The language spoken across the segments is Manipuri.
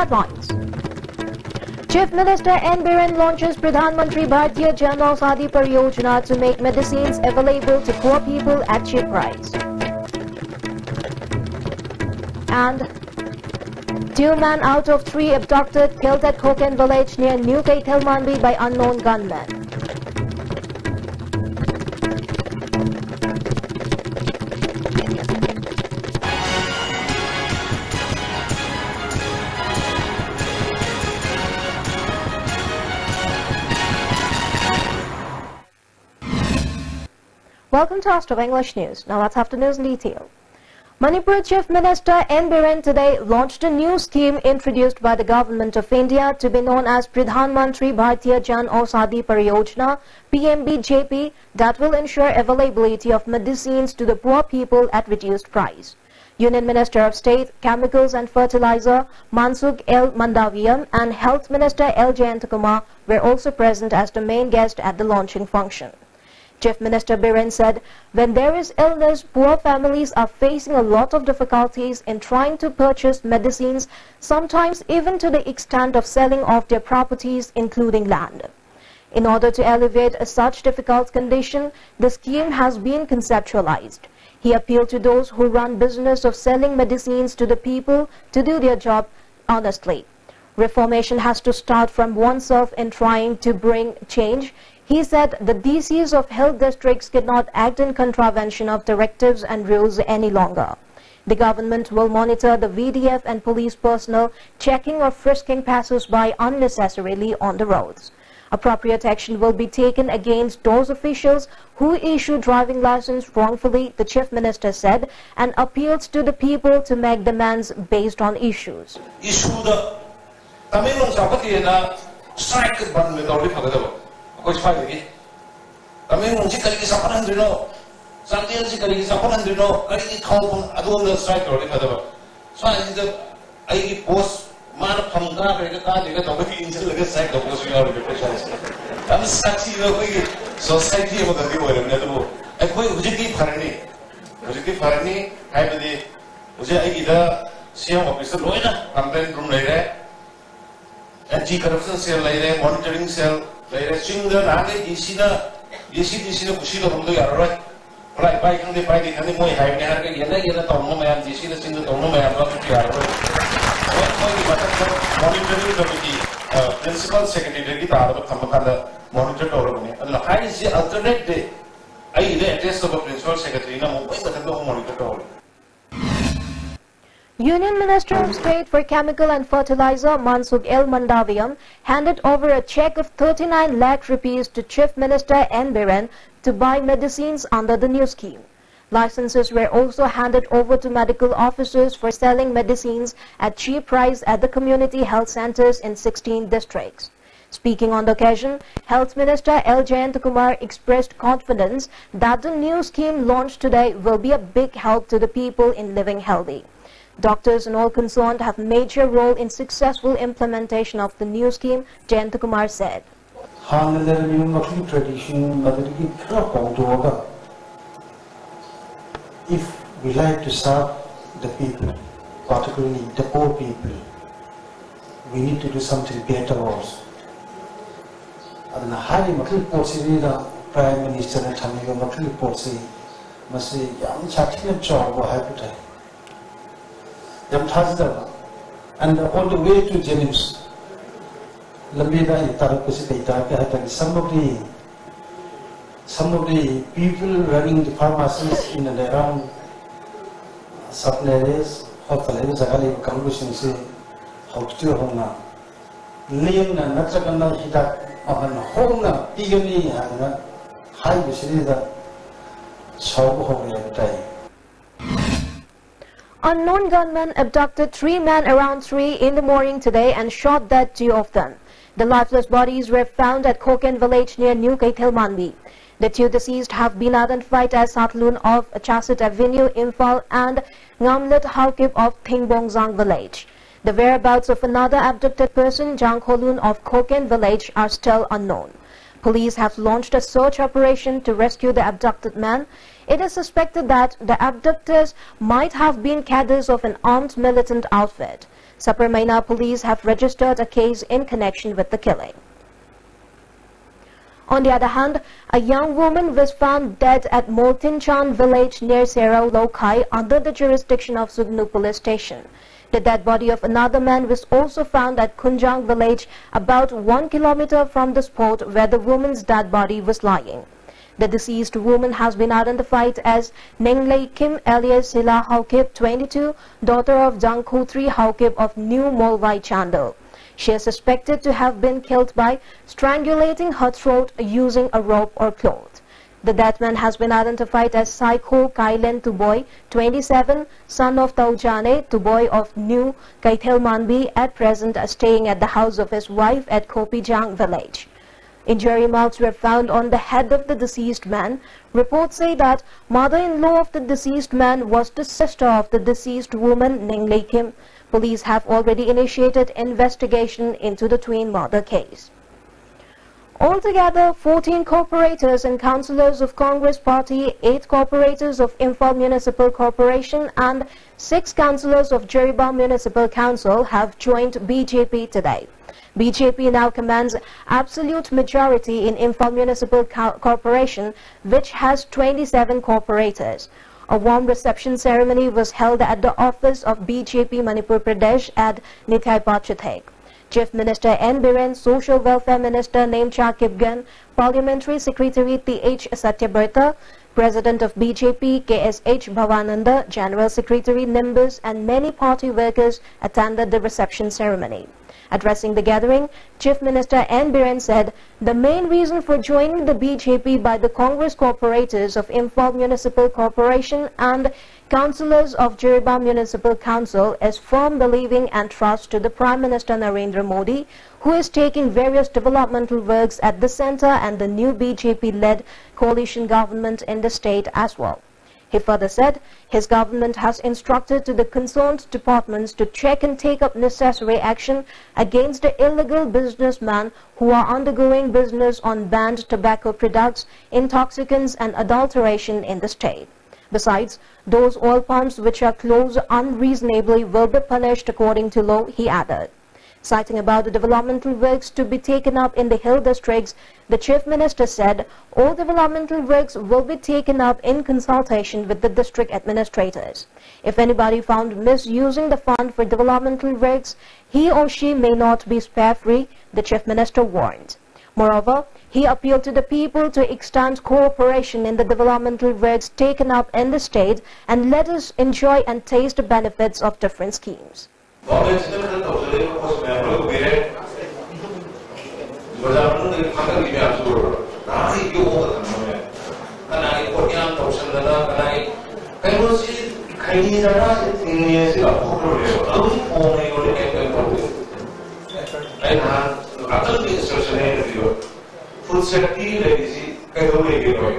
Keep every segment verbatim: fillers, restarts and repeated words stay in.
points. Chief Minister N Biren launches Pradhan Mantri Bharatiya Jan Aushadhi Pariyojana to make medicines available to poor people at cheap price. And two men out of three abducted, killed at Khoken village near New Keithelmanbi by unknown gunmen. Welcome to Astro English News. Now let's have the news in detail. Manipur Chief Minister N Biren today launched a new scheme introduced by the Government of India to be known as Pradhan Mantri Bharatiya Jan Aushadhi Pariyojana, P M B J P, that will ensure availability of medicines to the poor people at reduced price. Union Minister of State, Chemicals and Fertilizer, Mansukh L Mandaviya, and Health Minister L Jayantakumar were also present as the main guest at the launching function. Chief Minister Biren said, when there is illness, poor families are facing a lot of difficulties in trying to purchase medicines, sometimes even to the extent of selling off their properties, including land. In order to alleviate such difficult condition, the scheme has been conceptualized. He appealed to those who run business of selling medicines to the people to do their job honestly. Reformation has to start from oneself in trying to bring change. He said the D Cs of health districts cannot act in contravention of directives and rules any longer. The government will monitor the V D F and police personnel checking or frisking passers-by unnecessarily on the roads. Appropriate action will be taken against those officials who issue driving license wrongfully, the Chief Minister said, and appealed to the people to make demands based on issues. Issue ꯗ ꯇꯃꯦꯡꯂꯣꯡ ꯆꯥꯎꯈꯠꯇꯦꯅ ꯁ꯭ꯇ꯭ꯔꯥꯏꯛ ꯕꯟ ꯑꯣꯏꯅ ꯇꯧꯔꯗꯤ ꯐꯒꯗꯕ꯫ ꯑꯩꯈꯣꯏ ꯁ꯭ꯋꯥꯏꯗꯒꯤ ꯇꯃꯦꯡꯂꯣꯡꯁꯤ ꯀꯔꯤꯒꯤ ꯆꯥꯎꯈꯠꯍꯟꯗ꯭ꯔꯤꯅꯣ, ꯆꯥꯟꯗꯦꯜꯁꯤ ꯀꯔꯤꯒꯤ ꯆꯥꯎꯈꯠꯍꯟꯗ꯭ꯔꯤꯅꯣ, ꯀꯔꯤꯒꯤ ꯊꯥꯎ ꯐꯪ-, ꯑꯗꯣꯝꯗ ꯁ꯭ꯇ꯭ꯔꯥꯏꯛ ꯇꯧꯔꯗꯤ ꯐꯗꯕ꯫ ꯁ꯭ꯋꯥꯏꯁꯤꯗ ꯑꯩꯒꯤ ꯄꯣꯁ ꯃꯥꯅ ꯐꯝ ꯀꯥꯈ꯭ꯔꯦꯒ ꯀꯥꯗꯦꯒ ꯇꯧꯕꯒꯤ ꯏꯟꯁꯤꯜꯂꯒ ꯁ꯭ꯇ꯭ꯔꯥꯏꯛ ꯇꯧꯕꯁꯨ ꯌꯥꯎꯔꯤꯕ ꯑꯩꯈꯣꯏ ꯁ꯭ꯋꯥꯏꯁꯦ꯫ ꯌꯥꯝ ꯁꯥꯊꯤꯕ ꯑꯩꯈꯣꯏꯒꯤ ꯁꯣꯁꯥꯏꯇꯤ ꯑꯃꯈꯛꯇꯤ ꯑꯣꯏꯔꯕꯅꯤ꯫ ꯑꯗꯨꯕꯨ ꯑꯩꯈꯣꯏ ꯍꯧꯖꯤꯛꯇꯤ ꯐꯔꯅꯤ, ꯍꯧꯖꯤꯛꯇꯤ ꯐꯔꯅꯤ ꯍꯥꯏꯕꯗꯤ ꯍꯧꯖꯤꯛ ꯑꯩꯒꯤꯗ ꯁꯤ ꯑꯦꯝ ꯑꯣꯐꯤꯁꯇ ꯂꯣꯏꯅ ꯀꯝꯄ꯭ꯂꯦꯟ ꯔꯨꯝ ꯂꯩꯔꯦ, ꯑꯦꯟꯇꯤ ꯀꯔꯞꯁꯟ ꯁꯦꯜ ꯂꯩꯔꯦ, ꯃꯣꯅꯤꯇꯔꯤꯡ ꯁꯦꯜ ꯂꯩꯔꯦ꯫ ꯆꯤꯡꯗ ꯅꯍꯥꯟꯒꯩ ꯗꯤ ꯁꯤꯅ, ꯗꯤ ꯁꯤ, ꯗꯤ ꯁꯤꯅ ꯀꯨꯁꯤ ꯇꯧꯍꯟꯕꯗꯣ ꯌꯥꯔꯔꯣꯏ꯫ ꯈꯨꯠꯂꯥꯏ ꯄꯥꯏ ꯈꯪꯗꯦ, ꯄꯥꯏꯗꯦ ꯈꯪꯗꯦ, ꯃꯣꯏ ꯍꯥꯏꯕꯅꯦ ꯍꯥꯏꯔꯒ ꯌꯦꯟꯅ ꯌꯦꯟꯅ ꯇꯧꯅꯕ ꯃꯌꯥꯝ, ꯗꯤ ꯁꯤꯅ ꯆꯤꯡꯗ ꯇꯧꯅꯕ ꯃꯌꯥꯝꯗꯣ ꯑꯗꯨꯁꯨ ꯌꯥꯔꯔꯣꯏ꯫ ꯍꯣꯔꯦꯟ ꯃꯣꯏꯒꯤ ꯃꯊꯛꯇ ꯃꯣꯅꯤꯇꯔꯤꯡ ꯀꯃꯤꯇꯤ, ꯑ, ꯄ꯭ꯔꯤꯟꯁꯤꯄꯥꯜ ꯁꯦꯀ꯭ꯔꯦꯇꯔꯤꯗꯒꯤ ꯇꯥꯔꯒ ꯊꯝꯕ ꯀꯥꯟꯗ ꯃꯣꯅꯤꯇꯔ ꯇꯧꯔꯕꯅꯦ꯫ ꯑꯗꯨꯅ ꯍꯥꯏꯔꯤꯁꯤ ꯑꯜꯇꯔꯅꯦꯠ ꯗꯦ, ꯑꯩꯒꯤꯗ ꯑꯦꯗ꯭ꯔꯦꯁ ꯇꯧꯕ ꯄ꯭ꯔꯤꯟꯁꯤꯄꯥꯜ ꯁꯦꯀ꯭ꯔꯦꯇꯔꯤꯅ ꯑꯃꯨꯛ ꯃꯣꯏ ꯃꯊꯛꯇ ꯑꯃꯨꯛ ꯃꯣꯅꯤꯇꯔ ꯇꯧꯔꯦ꯫ Union Minister of State for Chemical and Fertilizer Mansukh L Mandaviya handed over a cheque of thirty-nine lakh rupees to Chief Minister N Biren to buy medicines under the new scheme. Licenses were also handed over to medical officers for selling medicines at cheap price at the community health centres in sixteen districts. Speaking on the occasion, Health Minister L Jayantakumar expressed confidence that the new scheme launched today will be a big help to the people in living healthy. Doctors and all concerned have major role in successful implementation of the new scheme, Jayantakumar said. ꯍꯥꯟꯅ ꯂꯩꯔꯝꯃꯤꯕ ꯃꯈꯣꯏꯒꯤ ꯇ꯭ꯔꯦꯗꯤꯁꯟ ꯃꯗꯨꯗꯒꯤ ꯈꯔ ꯍꯣꯡꯗꯣꯛꯑꯒ, if we like to serve the people, particularly the poor people, we need to do something better also. ꯑꯗꯨꯅ ꯍꯥꯏꯔꯤꯕ ꯃꯈꯜꯒꯤ ꯄꯣꯠꯁꯤꯗ ꯄ꯭ꯔꯥꯏꯝ ꯃꯤꯅꯤꯁꯇꯔꯅ ꯊꯝꯃꯤꯕ ꯃꯈꯜꯒꯤ ꯄꯣꯠꯁꯤ, ꯃꯁꯤ ꯌꯥꯝ ꯁꯥꯊꯤꯅ ꯆꯥꯎꯕ ꯍꯥꯏꯕ ꯇꯥꯏ꯫ ꯌꯥꯝ ꯊꯥꯖꯗꯕ꯫ And on the way to Jennings, ꯂꯝꯕꯤꯗ ꯑꯩ ꯇꯥꯔꯛꯄꯁꯤ ꯀꯩ ꯇꯥꯔꯛꯀꯦ ꯍꯥꯏ ꯇꯥꯔꯗꯤ, some of the, some of the people running the pharmacies in and around certain areas, hospital ꯂꯩꯕ ꯖꯒꯥ ꯂꯩꯕ ꯀꯥꯡꯕꯨꯁꯤꯡꯁꯤ ꯍꯧꯖꯤꯛꯇꯤ ꯍꯧꯅ ꯂꯦꯡꯅ ꯅꯠꯇ꯭ꯔꯒꯅ ꯍꯤꯗꯥꯛ ꯃꯃꯜ ꯍꯣꯡꯅ ꯄꯤꯒꯅꯤ ꯍꯥꯏꯗꯅ ꯍꯥꯏꯕꯁꯤꯗ ꯁꯥꯎꯕ ꯍꯧꯔꯦ ꯍꯥꯏꯕ ꯇꯥꯏ꯫ Unknown gunmen abducted three men around three in the morning today and shot dead two of them. The lifeless bodies were found at Khoken village near New Keithelmanbi. The two deceased have been identified as Satlun of Chasit Avenue, Imphal, and Ngamlet Haokip of Thingbongzang village. The whereabouts of another abducted person, Jangkholun of Khoken village, are still unknown. Police have launched a search operation to rescue the abducted man. It is suspected that the abductors might have been cadres of an armed militant outfit. Saparmeina police have registered a case in connection with the killing. On the other hand, a young woman was found dead at Moltinchan village near Serau Lokhai under the jurisdiction of Sugnu police station. The dead body of another man was also found at Khunjang village, about one kilometer from the spot where the woman's dead body was lying. The deceased woman has been identified as Nenglei Kim alias Sila Haokip, twenty-two, daughter of Jangkhotri Haokip of New Molvai Chandel. She is suspected to have been killed by strangulating her throat using a rope or cloth. The dead man has been identified as Saikho Kailen Tuboi, twenty-seven, son of Taujane Tuboi of New Kaithel Manbi, at present staying at the house of his wife at Khopijang village. Injury marks were found on the head of the deceased man. Reports say that mother-in-law of the deceased man was the sister of the deceased woman, Nenglei Kim. Police have already initiated investigation into the twin mother case. Altogether, fourteen corporators and councillors of Congress Party, eight corporators of Imphal Municipal Corporation and six councillors of Jiribam Municipal Council have joined B J P today. B J P now commands absolute majority in Imphal Municipal Co- Corporation, which has twenty-seven corporators. A warm reception ceremony was held at the office of B J P Manipur Pradesh at Nithai Pachithek. Chief Minister N Biren, Social Welfare Minister Nemcha Kipgen, Parliamentary Secretary Th Satyabrata, President of B J P K S H Bhavananda, General Secretary Nimbus, and many party workers attended the reception ceremony. Addressing the gathering, Chief Minister N Biren said the main reason for joining the B J P by the Congress corporators of Imphal Municipal Corporation and councillors of Jiribam Municipal Council is firm believing and trust to the Prime Minister Narendra Modi, who is taking various developmental works at the centre and the new B J P-led coalition government in the state as well. He further said his government has instructed to the concerned departments to check and take up necessary action against the illegal businessmen who are undergoing business on banned tobacco products, intoxicants and adulteration in the state. Besides, those oil pumps which are closed unreasonably will be punished according to law, he added. Citing about the developmental works to be taken up in the hill districts, the Chief Minister said all developmental works will be taken up in consultation with the district administrators. If anybody found misusing the fund for developmental works, he or she may not be spare free, the Chief Minister warned. Moreover, he appealed to the people to extend cooperation in the developmental works taken up in the state and let us enjoy and taste the benefits of different schemes. Government ꯁꯤꯅ ꯈꯔ ꯇꯧꯖꯔꯛꯏꯕ ꯄꯣꯠꯁꯤ ꯃꯌꯥꯝ ꯂꯣꯏ ꯎꯕꯤꯔꯦ꯫ ꯕꯖꯥꯔ ꯃꯅꯨꯡꯗꯒꯤ ꯐꯥꯒꯠꯂꯤ ꯃꯌꯥꯝꯁꯨ ꯎꯔꯕ? ꯅꯍꯥꯟꯗꯒꯤ ꯌꯣꯛꯑꯒ ꯊꯝꯕ ꯃꯌꯥꯝ꯫ ꯀꯅꯥꯒꯤ ꯄꯣꯠꯌꯥꯟ ꯇꯧꯁꯟꯗꯅ, ꯀꯅꯥꯒꯤ ꯀꯩꯅꯣꯁꯤ, ꯈꯩꯅꯤ ꯆꯅꯥꯁꯤ ꯊꯤꯡꯉꯦ ꯁꯤ ꯂꯥꯎꯊꯣꯛꯈ꯭ꯔꯕꯅꯦꯕ꯫ ꯑꯗꯨꯝ ꯐꯣꯡꯅ ꯌꯣꯜꯂꯤ, ꯀꯩꯝ ꯀꯩꯝ ꯇꯧꯗꯦ꯫ ꯑꯩ ꯅꯍꯥꯟ ꯉꯥꯛꯇꯪꯒꯤ instruction ꯑꯩꯅ ꯄꯤꯕ꯫ Food safety ꯂꯩꯔꯤꯁꯤ ꯀꯩꯗꯧ ꯂꯩꯒꯦ ꯅꯣꯏ?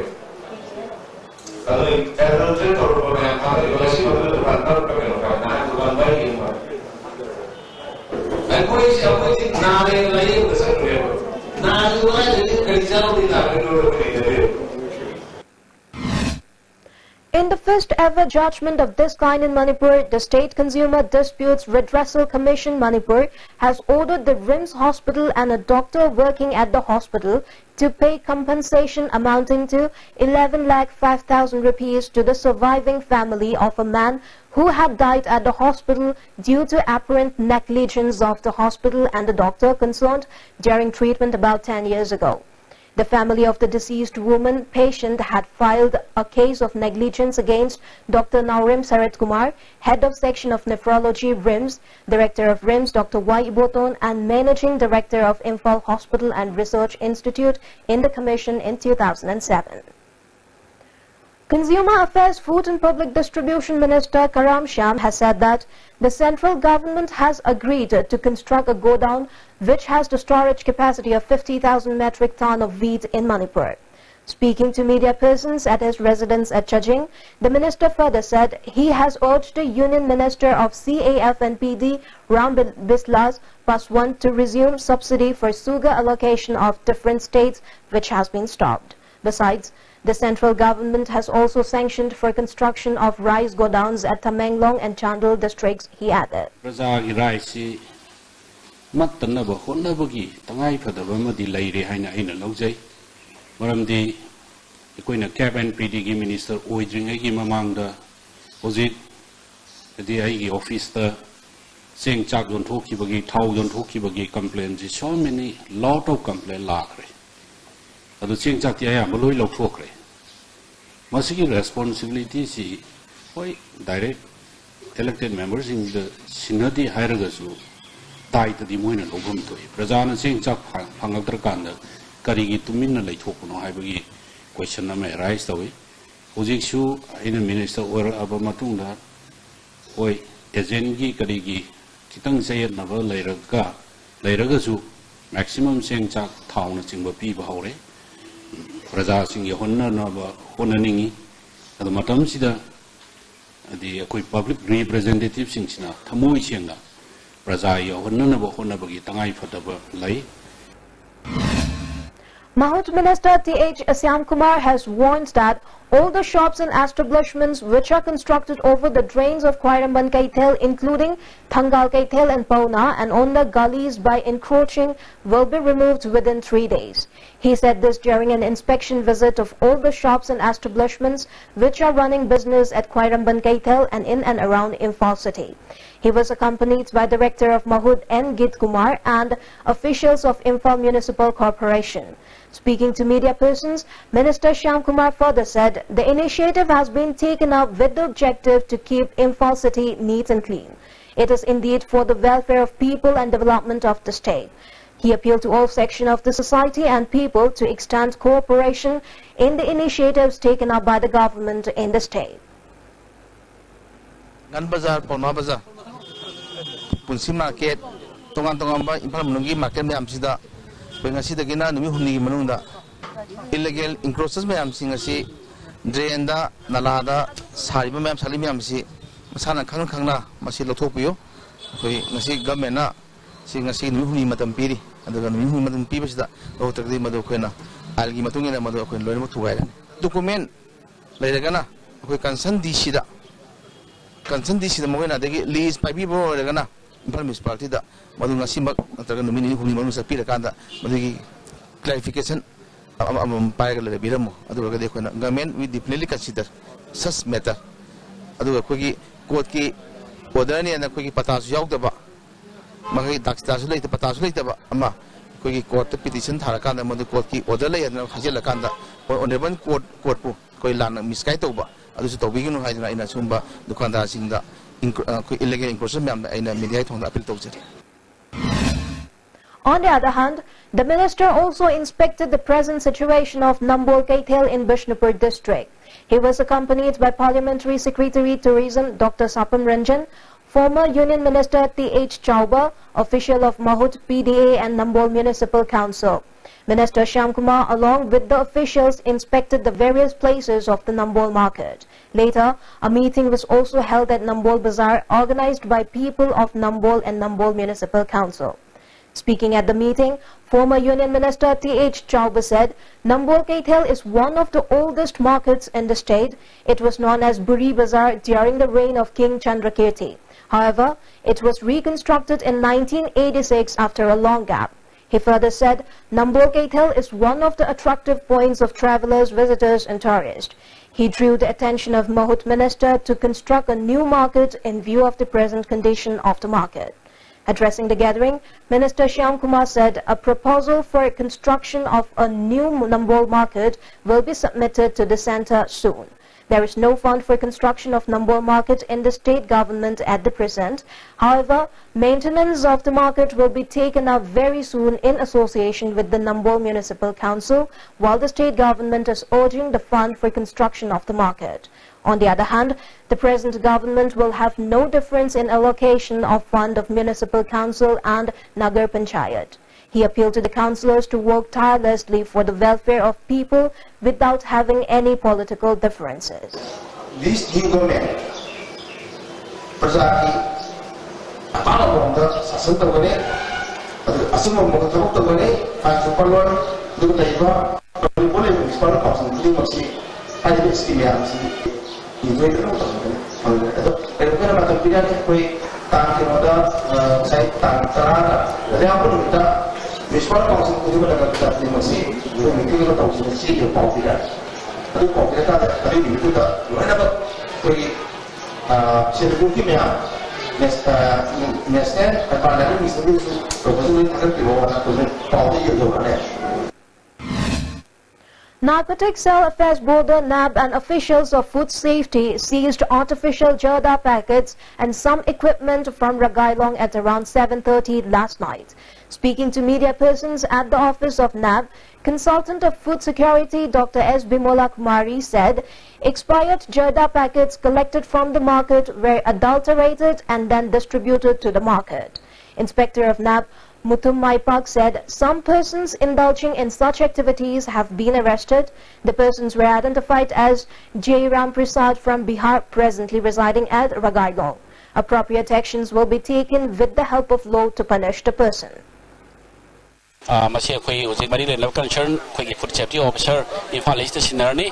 ꯑꯗꯨ adulterate ꯇꯧꯔꯕ ꯃꯌꯥꯝ ꯐꯥꯒꯠꯂꯤꯕ ꯉꯁꯤ ꯃꯛꯇꯗ ꯗꯨꯀꯥꯟ ꯇꯔꯨꯛꯇ ꯀꯩꯅꯣ ꯐꯥꯏ, ꯅꯍꯥꯟ ꯗꯨꯀꯥꯟ ꯃꯔꯤ ꯍꯦꯟꯅ ꯐꯥꯏ꯫ ꯑꯩꯈꯣꯏꯁꯦ, ꯑꯩꯈꯣꯏꯗꯤ ꯅꯥꯔꯦꯅ ꯂꯥꯏꯌꯦꯡꯕꯗ ꯆꯠꯈ꯭ꯔꯦꯕ꯫ ꯅꯥꯔꯤꯗꯨ ꯀꯗꯥꯏꯗꯒꯤ ꯀꯔꯤ ꯆꯥꯔꯨꯕꯗꯤ ꯅꯥꯔꯣꯏꯗ꯭ꯔꯣ ꯑꯩꯈꯣꯏ ꯂꯩꯖꯗꯦ꯫ In the first ever judgment of this kind in Manipur, the State Consumer Disputes Redressal Commission, Manipur, has ordered the RIMS Hospital and a doctor working at the hospital to pay compensation amounting to eleven lakh five thousand rupees to the surviving family of a man who had died at the hospital due to apparent negligence of the hospital and the doctor concerned during treatment about ten years ago. The family of the deceased woman patient had filed a case of negligence against Doctor Naorem Sarat Kumar, head of section of nephrology, RIMS, director of RIMS, Doctor Y Iboton, and managing director of Imphal Hospital and Research Institute in the commission in two thousand seven. Consumer Affairs, Food and Public Distribution Minister Karam Shyam has said that the central government has agreed to construct a godown which has the storage capacity of fifty thousand metric ton of wheat in Manipur. Speaking to media persons at his residence at Chajing, the minister further said he has urged the Union Minister of C A F and P D, Ram Bil- Bislas Paswan, to resume subsidy for sugar allocation of different states, which has been stopped. Besides, the central government has also sanctioned for construction of rice godowns at Tamenglong and Chandel districts, he added. ꯄ꯭ꯔꯖꯥꯒꯤ ꯔꯥꯏꯠꯁꯤ ꯃꯠꯇꯅꯕ ꯍꯣꯠꯅꯕꯒꯤ ꯇꯉꯥꯏ ꯐꯗꯕ ꯑꯃꯗꯤ ꯂꯩꯔꯦ ꯍꯥꯏꯅ ꯑꯩꯅ ꯂꯧꯖꯩ꯫ ꯃꯔꯝꯗꯤ ꯑꯩꯈꯣꯏꯅ ꯀꯦꯞ ꯑꯦꯟ ꯄꯤ ꯗꯤꯒꯤ ꯃꯤꯅꯤꯁꯇꯔ ꯑꯣꯏꯗ꯭ꯔꯤꯉꯩꯒꯤ ꯃꯃꯥꯡꯗ ꯍꯧꯖꯤꯛ ꯍꯥꯏꯗꯤ ꯑꯩꯒꯤ ꯑꯣꯐꯤꯁꯇ ꯆꯦꯡ ꯆꯥꯛ ꯌꯣꯟꯊꯣꯛꯈꯤꯕꯒꯤ, ꯊꯥꯎ ꯌꯣꯟꯊꯣꯛꯈꯤꯕꯒꯤ complainꯁꯤ so many lot of complaint ꯂꯥꯛꯈ꯭ꯔꯦ꯫ ꯑꯗꯨ ꯆꯦꯡ ꯆꯥꯛꯇꯤ ꯑꯌꯥꯝꯕ ꯂꯣꯏ ꯂꯧꯊꯣꯛꯈ꯭ꯔꯦ꯫ ꯃꯁꯤꯒꯤ ꯔꯦꯁꯄꯣꯟꯁꯤꯕꯤꯂꯤꯇꯤꯁꯤ ꯍꯣꯏ ꯗꯥꯏꯔꯦꯛ ꯏꯂꯦꯛꯇꯦꯠ ꯃꯦꯝꯕꯔꯁꯤꯡꯗ ꯁꯤꯟꯅꯗꯦ ꯍꯥꯏꯔꯒꯁꯨ ꯗꯥꯏꯇꯗꯤ ꯃꯣꯏꯅ ꯂꯧꯐꯝ ꯊꯣꯛꯏ꯫ ꯄ꯭ꯔꯖꯥꯅ ꯆꯦꯡ ꯆꯥꯛ ꯐ- ꯐꯪꯉꯛꯇ꯭ꯔꯀꯥꯟꯗ ꯀꯔꯤꯒꯤ ꯇꯨꯃꯤꯟꯅ ꯂꯩꯊꯣꯛꯄꯅꯣ ꯍꯥꯏꯕꯒꯤ ꯀꯣꯏꯁꯟ ꯑꯃ ꯑꯦꯔꯥꯏꯁ ꯇꯧꯏ꯫ ꯍꯧꯖꯤꯛꯁꯨ ꯑꯩꯅ ꯃꯤꯅꯤꯁꯇꯔ ꯑꯣꯏꯔꯛꯑꯕ ꯃꯇꯨꯡꯗ ꯍꯣꯏ ꯑꯦꯖꯦꯟꯒꯤ ꯀꯔꯤꯒꯤ ꯈꯤꯇꯪ ꯆꯌꯦꯠꯅꯕ ꯂꯩꯔꯒ ꯂꯩꯔꯒꯁꯨ ꯃꯦꯛꯁꯤꯃꯝ ꯆꯦꯡ ꯆꯥꯛ ꯊꯥꯎꯅꯆꯤꯡꯕ ꯄꯤꯕ ꯍꯧꯔꯦ꯫ ꯄ꯭ꯔꯖꯥꯁꯤꯡ ꯌꯧꯍꯟꯅꯅꯕ ꯍꯣꯠꯅꯅꯤꯡꯏ꯫ ꯑꯗꯨ ꯃꯇꯝꯁꯤꯗ ꯍꯥꯏꯗꯤ ꯑꯩꯈꯣꯏ ꯄꯕ꯭ꯂꯤꯛ ꯔꯤꯄ꯭ꯔꯖꯦꯟꯇꯦꯇꯤꯚꯁꯤꯡꯁꯤꯅ ꯊꯃꯣꯏ ꯁꯦꯡꯅ ꯄ꯭ꯔꯖꯥ ꯌꯧꯍꯟꯅꯅꯕ ꯍꯣꯠꯅꯕꯒꯤ ꯇꯉꯥꯏ ꯐꯗꯕ ꯂꯩ꯫ Mahut Minister T H Shyamkumar has warned that all the shops and establishments which are constructed over the drains of Khwairamban Keithel, including Thangal Keithel and Paona, and on the gullies by encroaching, will be removed within three days. He said this during an inspection visit of all the shops and establishments which are running business at Khwairamban Keithel and in and around Imphal city. He was accompanied by Director of Mahut N Git Kumar and officials of Imphal Municipal Corporation. Speaking to media persons, Minister Shyamkumar further said the initiative has been taken up with the objective to keep Imphal city neat and clean. It is indeed for the welfare of people and development of the state. He appealed to all sections of the society and people to extend cooperation in the initiatives taken up by the government in the state. ꯉꯥꯟ ꯕꯖꯥꯔ, ꯄꯥꯎꯅꯥ ꯕꯖꯥꯔ, ꯄꯨꯟꯁꯤ ꯃꯥꯔꯀꯦꯠ, ꯇꯣꯉꯥꯟ ꯇꯣꯉꯥꯟꯕ ꯏꯝꯐꯥꯜ ꯃꯅꯨꯡꯒꯤ ꯃꯥꯔꯀꯦꯠ ꯃꯌꯥꯝꯁꯤꯗ ꯑꯩꯈꯣꯏ ꯉꯁꯤꯗꯒꯤꯅ ꯅꯨꯃꯤꯠ ꯍꯨꯝꯅꯤꯒꯤ ꯃꯅꯨꯡꯗ Illegal encroachers ꯃꯌꯥꯝꯁꯤꯡ ꯑꯁꯤ drainꯗ, ꯅꯂꯥꯗ ꯁꯥꯔꯤꯕ ꯃꯌꯥꯝ, ꯁꯥꯠꯂꯤ ꯃꯌꯥꯝꯁꯤ ꯃꯁꯥꯅ ꯈꯪꯅ ꯈꯪꯅ ꯃꯁꯤ ꯂꯧꯊꯣꯛꯄꯤꯌꯨ꯫ ꯑꯩꯈꯣꯏ ꯉꯁꯤ governmentꯅ ꯁꯤ ꯉꯁꯤ ꯅꯨꯃꯤꯠ ꯍꯨꯝꯅꯤ ꯃꯇꯝ ꯄꯤꯔꯤ꯫ ꯑꯗꯨꯒ ꯅꯨꯃꯤꯠ ꯍꯨꯝꯅꯤ ꯃꯇꯝ ꯄꯤꯕꯁꯤꯗ ꯂꯧꯊꯣꯛꯇ꯭ꯔꯒꯗꯤ ꯃꯗꯨ ꯑꯩꯈꯣꯏꯅ ꯑꯥꯏꯟꯒꯤ ꯃꯇꯨꯡ ꯏꯟꯅ ꯃꯗꯨ ꯑꯩꯈꯣꯏꯅ ꯂꯣꯏꯅꯃꯛ ꯊꯨꯒꯥꯏꯔꯅꯤ꯫ Document ꯂꯩꯔꯒꯅ ꯑꯩꯈꯣꯏ concerned DCꯗ, concerned DCꯗ ꯃꯈꯣꯏꯅ, ꯑꯗꯒꯤ lease ꯄꯥꯏꯕꯤꯕ ꯑꯣꯏꯔꯒꯅ ꯏꯝꯐꯥꯜ municipalityꯗ ꯃꯗꯨ ꯉꯁꯤꯃꯛ ꯅꯠꯇ꯭ꯔꯒ ꯅꯨꯃꯤꯠ ꯅꯤꯅꯤ ꯍꯨꯝꯅꯤ ꯃꯅꯨꯡꯗ ꯆꯠꯄꯤꯔꯀꯥꯟꯗ ꯃꯗꯨꯒꯤ clarification ꯑꯃ-, ꯑꯃꯃꯝ ꯄꯥꯏꯔꯒ ꯂꯩꯕꯤꯔꯝꯃꯣ꯫ ꯑꯗꯨ ꯑꯣꯏꯔꯒꯗꯤ ꯑꯩꯈꯣꯏꯅ, government will definitely consider such matter꯫ ꯑꯗꯨꯒ ꯑꯩꯈꯣꯏꯒꯤ courtꯀꯤ orderꯅꯦꯅ ꯑꯩꯈꯣꯏꯒꯤ ꯄꯇꯥꯁꯨ ꯌꯥꯎꯗꯕ, ꯃꯈꯣꯏ ꯗꯥꯛꯁꯤꯇꯥꯁꯨ ꯂꯩꯇꯕ, ꯄꯇꯥꯁꯨ ꯂꯩꯇꯕ ꯑꯃ ꯑꯩꯈꯣꯏꯒꯤ courtꯇ petition ꯊꯥꯔꯀꯥꯟꯗ ꯃꯗꯨ courtꯀꯤ order ꯂꯩ ꯍꯥꯏꯗꯅ ꯍꯥꯏꯖꯤꯜꯂꯀꯥꯟꯗ honorable court, courtꯕꯨ ꯑꯩꯈꯣꯏ ꯂꯥꯟꯅ misguide ꯇꯧꯕ ꯑꯗꯨꯁꯨ ꯇꯧꯕꯤꯒꯅꯨ ꯍꯥꯏꯗꯅ ꯑꯩꯅ ꯁꯨꯝꯕ ꯗꯨꯀꯥꯟꯗꯥꯔꯁꯤꯡꯗ ꯏꯟꯀ꯭ꯔꯣ-, ꯑꯩꯈꯣꯏ illegal encroachment ꯃꯌꯥꯝꯗ ꯑꯩꯅ media ꯊꯣꯡꯗ appeal ꯇꯧꯖꯔꯤ꯫ On the other hand, the minister also inspected the present situation of Nambol Keithel in Bishnupur district. He was accompanied by Parliamentary Secretary Tourism Doctor Sapam Ranjan, former Union Minister Th Chauba, official of Mahut P D A and Nambol Municipal Council. Minister Shyamkumar, along with the officials, inspected the various places of the Nambol market. Later, a meeting was also held at Nambol Bazar, organized by people of Nambol and Nambol Municipal Council. Speaking at the meeting, former Union Minister Th Chauba said Nambol Keithel is one of the oldest markets in the state. It was known as Buri Bazar during the reign of King Chandrakirti. However, it was reconstructed in nineteen eighty-six after a long gap. He further said Nambol Keithel is one of the attractive points of travelers, visitors and tourists. He drew the attention of Mahut minister to construct a new market in view of the present condition of the market. Addressing the gathering, Minister Shyamkumar said a proposal for construction of a new Nambol market will be submitted to the centre soon. There is no fund for construction of Nambol market in the state government at the present. However, maintenance of the market will be taken up very soon in association with the Nambol Municipal Council, while the state government is urging the fund for construction of the market. On the other hand, the present government will have no difference in allocation of fund of municipal council and Nagar Panchayat. He appealed to the councillors to work tirelessly for the welfare of people without having any political differences. This new government ꯄ꯭ꯔꯖꯥꯒꯤ ꯑꯄꯥꯝꯕ ꯃꯑꯣꯡꯗ ꯁꯥꯁꯟ ꯇꯧꯒꯅꯤ꯫ ꯑꯗꯨꯒ ꯑꯆꯨꯝꯕ ꯃꯑꯣꯡꯗ ꯊꯕꯛ ꯇꯧꯒꯅꯤ꯫ ꯐꯥꯏꯟꯁꯨ ꯄꯜꯂꯣꯏ꯫ ꯑꯗꯨꯒ ꯂꯩꯔꯤꯕ ꯃꯅꯤꯄꯨꯔ ꯂꯩꯔꯤꯕ ꯃ꯭ꯌꯨꯅꯤꯁꯤꯄꯥꯜ ꯀꯥꯎꯟꯁꯤꯜ ꯈꯨꯗꯤꯡꯃꯛꯁꯤ ꯍꯥꯏꯔꯤꯕ ꯁ꯭ꯀꯤꯝ ꯃꯌꯥꯝꯁꯤ ꯏꯟꯖꯣꯏ ꯇꯧꯅ ꯇꯧꯒꯅꯤ꯫ ꯑꯗꯣ ꯀꯩꯅꯣ ꯑꯩꯈꯣꯏꯅ ꯃꯇꯝ ꯄꯤꯔꯛꯑꯅꯤ꯫ ꯑꯩꯈꯣꯏ ꯇꯥꯡ ꯀꯩꯅꯣꯗ, ꯉꯁꯥꯏ ꯇꯥꯡ ꯇꯔꯥꯗ, ꯑꯗꯩ ꯑꯄꯨꯟ ꯅꯨꯃꯤꯠꯇ ꯃ꯭ꯌꯨꯅꯤꯁꯤꯄꯥꯜ ꯀꯥꯎꯟꯁꯤꯜ ꯈꯨꯗꯤꯡꯃꯛꯅ ꯇꯧꯁꯤꯅ ꯁꯤ ꯑꯩꯈꯣꯏ ꯃꯤꯇꯤꯡ ꯑꯃ ꯇꯧꯁꯤꯅ ꯁꯤ ꯄꯥꯎ ꯄꯤꯔꯛꯑꯅꯤ꯫ ꯑꯗꯨ ꯄꯥꯎ ꯄꯤꯔꯛꯑꯀꯥꯟꯗ ꯑꯗꯨꯒꯤ ꯅꯨꯃꯤꯠꯇꯨꯗ ꯂꯣꯏꯅꯃꯛ ꯑꯩꯈꯣꯏꯒꯤ ꯁꯦꯜꯐ ꯍꯦꯜꯞ ꯒ꯭ꯔꯨꯞꯀꯤ ꯃꯌꯥꯝ, ꯅꯦꯁꯅꯦꯜ ꯑꯦꯟꯚꯥꯏꯔꯟꯃꯦꯟꯇꯦꯜ ꯃꯤꯁꯟꯗꯁꯨ ꯇꯧꯕꯁꯨ ꯂꯣꯏ ꯊꯥꯒꯠꯄꯤꯔꯛꯑꯣ ꯍꯥꯏꯅ ꯑꯩꯈꯣꯏ ꯄꯥꯎꯗ ꯌꯧꯔꯛꯑꯅꯤ꯫ Narcotic Cell Affairs Board, NAB, and officials of food safety seized artificial jarda packets and some equipment from Ragailong at around seven thirty last night. Speaking to media persons at the office of NAB, consultant of food security Doctor S Bimola Kumari said expired jarda packets collected from the market were adulterated and then distributed to the market. Inspector of NAB Muthum Maipak said some persons indulging in such activities have been arrested. The persons were identified as J Ram Prasad from Bihar, presently residing at Ragailong. Appropriate actions will be taken with the help of law to punish the person. ꯃꯁꯤ ꯑꯩꯈꯣꯏ ꯍꯧꯖꯤꯛ ꯃꯔꯤ ꯂꯩꯅꯕ ꯀꯟꯁꯔꯟ ꯑꯩꯈꯣꯏꯒꯤ food safety officer Imphal East ꯁꯤꯟꯅꯔꯅꯤ꯫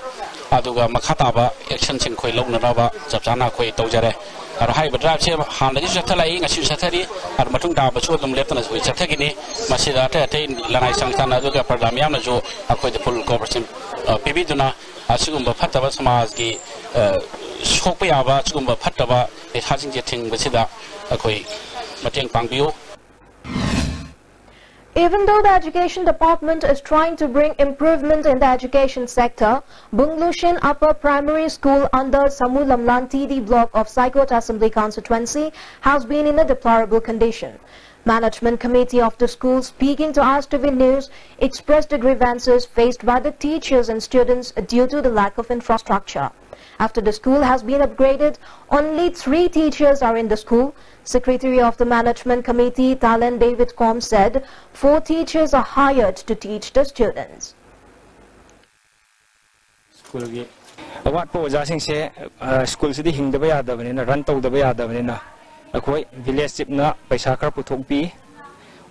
ꯑꯗꯨꯒ ꯃꯈꯥ ꯇꯥꯕ ꯑꯦꯛꯁꯟꯁꯤꯡ ꯑꯩꯈꯣꯏ ꯂꯧꯅꯅꯕ ꯆꯞ ꯆꯥꯅ ꯑꯩꯈꯣꯏ ꯇꯧꯖꯔꯦ꯫ ꯑꯗꯣ ꯍꯥꯏꯔꯤꯕ ꯗ꯭ꯔꯥꯏꯚꯁꯦ ꯍꯥꯟꯅꯗꯒꯤꯁꯨ ꯆꯠꯊꯔꯛꯏ, ꯉꯁꯤꯁꯨ ꯆꯠꯊꯔꯤ꯫ ꯑꯗꯣ ꯃꯇꯨꯡ ꯇꯥꯕꯁꯨ ꯑꯗꯨꯝ ꯂꯦꯞꯇꯅ ꯑꯩꯈꯣꯏ ꯆꯠꯊꯈꯤꯅꯤ꯫ ꯃꯁꯤꯗ ꯑꯇꯩ ꯑꯇꯩ ꯂꯅꯥꯏ ꯁꯪꯁꯊꯥꯟ ꯑꯗꯨꯒ ꯄ꯭ꯔꯖꯥ ꯃꯤꯌꯥꯝꯅꯁꯨ ꯑꯩꯈꯣꯏꯗ ꯐꯨꯜ ꯀꯣꯑꯣꯄꯔꯦꯁꯟ ꯄꯤꯕꯤꯗꯨꯅ ꯑꯁꯤꯒꯨꯝꯕ ꯐꯠꯇꯕ ꯁꯃꯥꯖꯒꯤ ꯁꯣꯛꯄ ꯌꯥꯕ ꯑꯁꯤꯒꯨꯝꯕ ꯐꯠꯇꯕ ꯅꯤꯁꯥꯁꯤꯡꯁꯦ ꯊꯤꯡꯕꯁꯤꯗ ꯑꯩꯈꯣꯏ ꯃꯇꯦꯡ ꯄꯥꯡꯕꯤꯌꯨ꯫ Even though the Education Department is trying to bring improvement in the education sector, Bunglushin Upper Primary School under Samu Lamlan T D block of Saikot Assembly Constituency has been in a deplorable condition. Management Committee of the school, speaking to R S T V News, expressed the grievances faced by the teachers and students due to the lack of infrastructure. After the school has been upgraded, only three teachers are in the school. Secretary of the Management Committee, Talan David Com, said four teachers are hired to teach the students. ꯁ꯭ꯀꯨꯜꯒꯤ ꯑꯋꯥꯠꯄ ꯑꯣꯖꯥꯁꯤꯡꯁꯦ, ꯑ, ꯁ꯭ꯀꯨꯜꯁꯤꯗꯤ ꯍꯤꯡꯗꯕ ꯌꯥꯗꯕꯅꯤꯅ, ꯔꯟ ꯇꯧꯗꯕ ꯌꯥꯗꯕꯅꯤꯅ, ꯑꯩꯈꯣꯏ ꯚꯤꯂꯦꯖ ꯆꯤꯞꯅ ꯄꯩꯁꯥ ꯈꯔ ꯄꯨꯊꯣꯛꯄꯤ꯫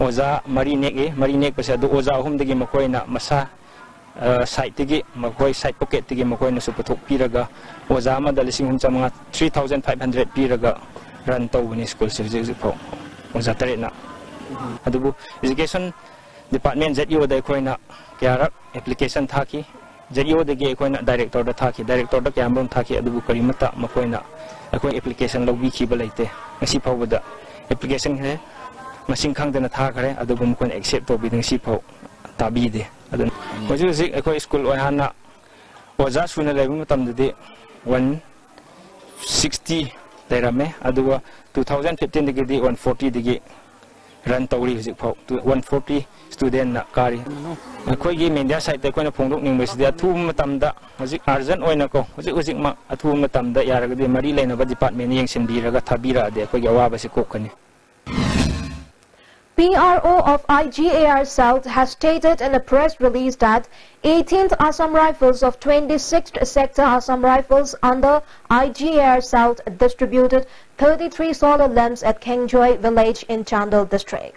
ꯑꯣꯖꯥ ꯃꯔꯤ ꯅꯦꯛꯏ꯫ ꯃꯔꯤ ꯅꯦꯛꯄꯁꯦ ꯑꯗꯨ ꯑꯣꯖꯥ ꯑꯍꯨꯝꯗꯒꯤ ꯃꯈꯣꯏꯅ ꯃꯁꯥ, ꯑ, ꯁꯥꯏꯠꯇꯒꯤ, ꯃꯈꯣꯏ ꯁꯥꯏꯠ ꯄꯣꯀꯦꯠꯇꯒꯤ ꯃꯈꯣꯏꯅꯁꯨ ꯄꯨꯊꯣꯛꯄꯤꯔꯒ ꯑꯣꯖꯥ ꯑꯃꯗ ꯂꯤꯁꯤꯡ ꯑꯍꯨꯝ ꯆꯥꯝꯃꯉꯥ, three thousand five hundred ꯄꯤꯔꯒ ꯔꯟ ꯇꯧꯕꯅꯤ ꯁ꯭ꯀꯨꯜꯁꯦ ꯍꯧꯖꯤꯛ ꯍꯧꯖꯤꯛ ꯐꯥꯎ, ꯑꯣꯖꯥ ꯇꯔꯦꯠꯅ꯫ ꯑꯗꯨꯕꯨ ꯏꯖꯨꯀꯦꯁꯟ ꯗꯤꯄꯥꯔꯠꯃꯦꯟ, ꯖꯦꯠ ꯏ ꯑꯣꯗ ꯑꯩꯈꯣꯏꯅ ꯀꯌꯥꯔꯛ ꯑꯦꯄ꯭ꯂꯤꯀꯦꯁꯟ ꯊꯥꯈꯤ꯫ ꯖꯦꯠ ꯏ ꯑꯣꯗꯒꯤ ꯑꯩꯈꯣꯏꯅ ꯗꯥꯏꯔꯦꯛꯇꯔꯗ ꯊꯥꯈꯤ, ꯗꯥꯏꯔꯦꯛꯇꯔꯗ ꯀꯌꯥꯃꯔꯨꯝ ꯊꯥꯈꯤ, ꯑꯗꯨꯕꯨ ꯀꯔꯤꯃꯠꯇ ꯃꯈꯣꯏꯅ ꯑꯩꯈꯣꯏ ꯑꯦꯄ꯭ꯂꯤꯀꯦꯁꯟ ꯂꯧꯕꯤꯈꯤꯕ ꯂꯩꯇꯦ꯫ ꯉꯁꯤ ꯐꯥꯎꯕꯗ ꯑꯦꯄ꯭ꯂꯤꯀꯦꯁꯟꯁꯦ ꯃꯁꯤꯡ ꯈꯪꯗꯅ ꯊꯥꯈ꯭ꯔꯦ, ꯑꯗꯨꯕꯨ ꯃꯈꯣꯏꯅ ꯑꯦꯛꯁꯦꯞ ꯇꯧꯕꯤꯗꯦ, ꯉꯁꯤ ꯐꯥꯎ ꯇꯥꯕꯤꯗꯦ꯫ ꯑꯗꯨꯅ ꯍꯧꯖꯤꯛ ꯍꯧꯖꯤꯛ ꯑꯩꯈꯣꯏ ꯁ꯭ꯀꯨꯜ ꯑꯣꯏ ꯍꯥꯟꯅ ꯑꯣꯖꯥ ꯁꯨꯅ ꯂꯩꯕ ꯃꯇꯝꯗꯗꯤ ꯋꯥꯟ ꯁꯤꯛꯁꯇꯤ ꯂꯩꯔꯝꯃꯦ, ꯑꯗꯨꯒ two thousand fifteen ꯗꯒꯤꯗꯤ ꯋꯥꯟ ꯐꯣꯔꯇꯤꯗꯒꯤ ꯔꯟ ꯇꯧꯔꯤ꯫ ꯍꯧꯖꯤꯛ ꯐꯥꯎ ꯋꯥꯟ ꯐꯣꯔꯇꯤ ꯁ꯭ꯇꯨꯗꯦꯟꯠꯅ ꯀꯥꯔꯤ꯫ ꯑꯩꯈꯣꯏꯒꯤ ꯃꯦꯗꯤꯌꯥ ꯁꯥꯏꯠꯇ ꯑꯩꯈꯣꯏꯅ ꯐꯣꯡꯗꯣꯛꯅꯤꯡꯕꯁꯤꯗꯤ ꯑꯊꯨꯕ ꯃꯇꯝꯗ, ꯍꯧꯖꯤꯛ ꯑꯔꯖꯦꯟꯠ ꯑꯣꯏꯅꯀꯣ, ꯍꯧꯖꯤꯛ ꯍꯧꯖꯤꯛꯃꯛ ꯑꯊꯨꯕ ꯃꯇꯝꯗ ꯌꯥꯔꯒꯗꯤ ꯃꯔꯤ ꯂꯩꯅꯕ ꯗꯤꯄꯥꯔꯠꯃꯦꯟꯅ ꯌꯦꯡꯁꯤꯟꯕꯤꯔꯒ ꯊꯥꯕꯤꯔꯛꯑꯗꯤ ꯑꯩꯈꯣꯏꯒꯤ ꯑꯋꯥꯕꯁꯤ ꯀꯣꯛꯀꯅꯤ꯫ P R O of I G A R South has stated in a press release that eighteenth Assam Rifles of twenty-sixth Sector Assam Rifles under I G A R South distributed thirty-three solar lamps at Kengjoy village in Chandel district.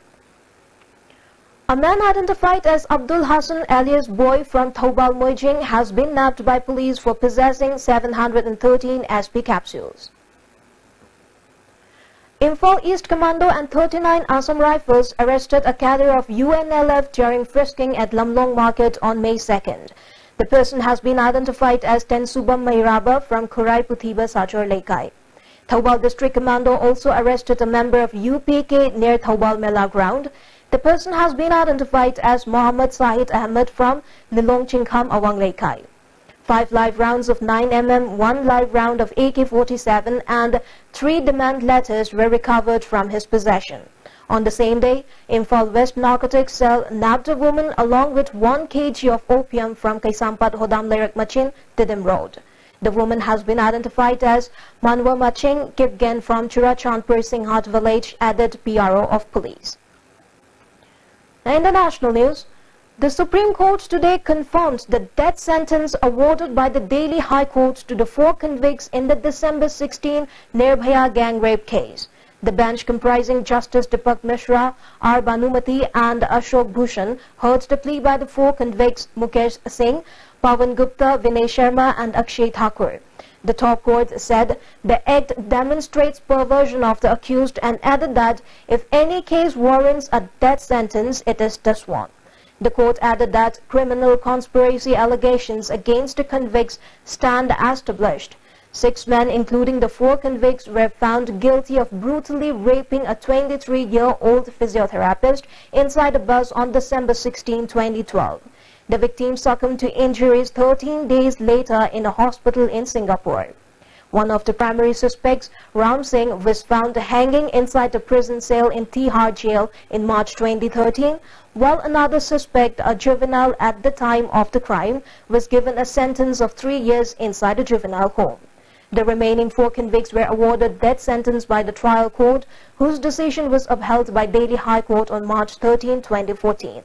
A man identified as Abdul Hassan alias Boy from Thoubal Moijing has been nabbed by police for possessing seven hundred and thirteen S P capsules. Imphal East Commando and thirty-nine Assam Rifles arrested a cadre of U N L F during frisking at Lamlong Market on May second. The person has been identified as Tensubam Meiraba from Khurai Puthiba Sachor Leikai. Thoubal District Commando also arrested a member of U P K near Thoubal Mela ground. The person has been identified as Mohammad Sahid Ahmed from Lilong Chingkham Awang Leikai. Five live rounds of nine M M, one live round of A K forty-seven and three demand letters were recovered from his possession. On the same day, Imphal West Narcotics Cell nabbed a woman along with one K G of opium from Kaisampat Hodam Leirak Machin, Tiddim Road. The woman has been identified as Manwa Maching Kipgen from Churachandpur Singhat village, added P R O of police. Now, in the national news, the Supreme Court today confirmed the death sentence awarded by the Delhi High Court to the four convicts in the December sixteen Nirbhaya gang rape case. The bench, comprising Justice Deepak Mishra, R Bhanumati, and Ashok Bhushan, heard the plea by the four convicts Mukesh Singh, Pawan Gupta, Vinay Sharma, and Akshay Thakur. The top court said the act demonstrates perversion of the accused and added that if any case warrants a death sentence, it is this one. The court added that criminal conspiracy allegations against the convicts stand as established. Six men, including the four convicts, were found guilty of brutally raping a twenty-three-year-old physiotherapist inside a bus on December sixteen, twenty twelve. The victim succumbed to injuries thirteen days later in a hospital in Singapore. One of the primary suspects, Ram Singh, was found hanging inside a prison cell in Tihar jail in March twenty thirteen, while another suspect, a juvenile at the time of the crime, was given a sentence of three years inside a juvenile home. The remaining four convicts were awarded death sentence by the trial court, whose decision was upheld by Delhi High Court on March thirteen, twenty fourteen.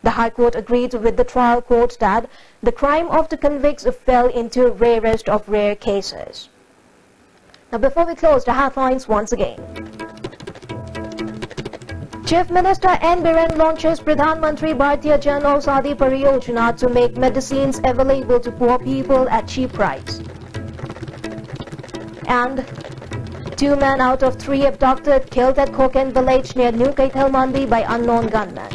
The High Court agreed with the trial court that the crime of the convicts fell into rarest of rare cases. Now, before we close, the headlines once again. Chief Minister N Biren launches Pradhan Mantri Bharatiya Jan Aushadhi Pariyojana to make medicines available to poor people at cheap price. And two men out of three abducted, killed at Khoken village near New Keithelmanbi by unknown gunmen.